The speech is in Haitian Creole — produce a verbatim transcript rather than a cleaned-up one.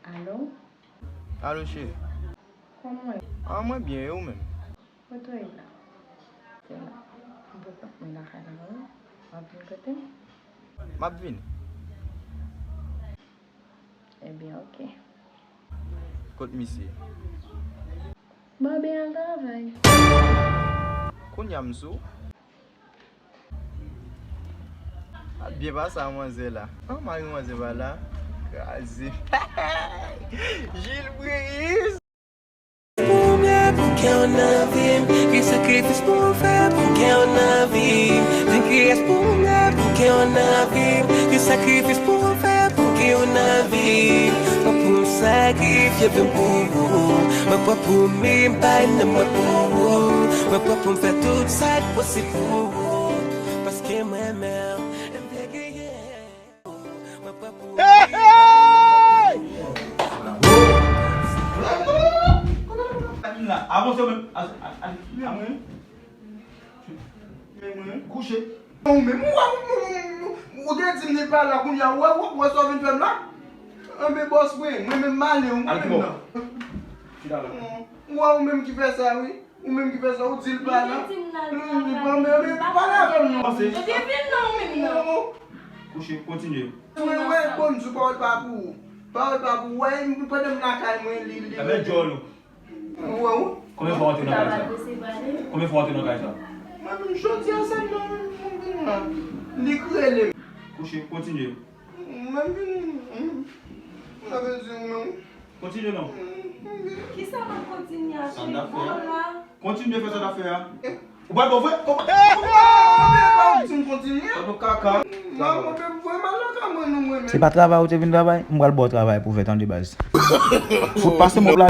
Alo? Alo, cheri. Kòman w ye? Ah, mwen byen, e ou menm? Kote w ye la? Se la. M poko, mwen lakay la, wi. W ap vin kote m? M ap vini. Ebyen, oke. Kot misye? Bòbe al travay. Kounye a m sou. Ap byen pase a manzè la. An, mari manzè pa la. Kraze. Jil Briyis. Pou mwen, pou kè w nan vi m, gen sakrifis pou w fè pou kè w nan vi m. Gen kiyès pou mwen, pou kè w nan vi m, gen sakrifis pou w fè pou kè w nan vi m. Mwen pou m sakrifye vi m pou ou. Mwen pran pou m, m bay nan mwen pou ou. Mwen pran pou m fè tout sa k posib pou ou. Paske mwen menm, m vle genyen. Hey, hey! Avanse ou menm. A, a, a, a, kouche. Ou menm, ou, ou, ou, ou, ou te di m li pa la, kounye a, ou wè, ou wè sa w vin fè m la? Anben, bòs mwen, mwen menm m ale, ou menm nan. Ou wè, ou menm ki fè sa, wi. Ou menm ki fè sa, ou di l pa la. Li, li pa menm, li pa la avè m non. Yo te vin non, ou menm nan. Kouche, kontinye. Mwen wè, bon, m di w pawòl pa pou ou. Pawòl pa pou ou. Wè, m, pandan m lakay mwen, li, li. Ebyen, djòl ou. Ou wè, ou. Konbyen fwa w antre nan kay sa? Konbyen fwa w antre nan kay sa? Mwen menm jodi a sèlman, mwen vin la. Li k rele m. Kouche, kontinye. Mwen vin, mwen vin di w non. Kontinye non. Kisa m ap kontinye a, cheri? Kontinye fè sa w t ap fè a. Ou pa t bon vre? Ou pa t bon vre? Ou pa t bon kaka. Se pa travay ou te vin travay? M pral ba w travay pou fè, tande baz. Fout pase mòp la.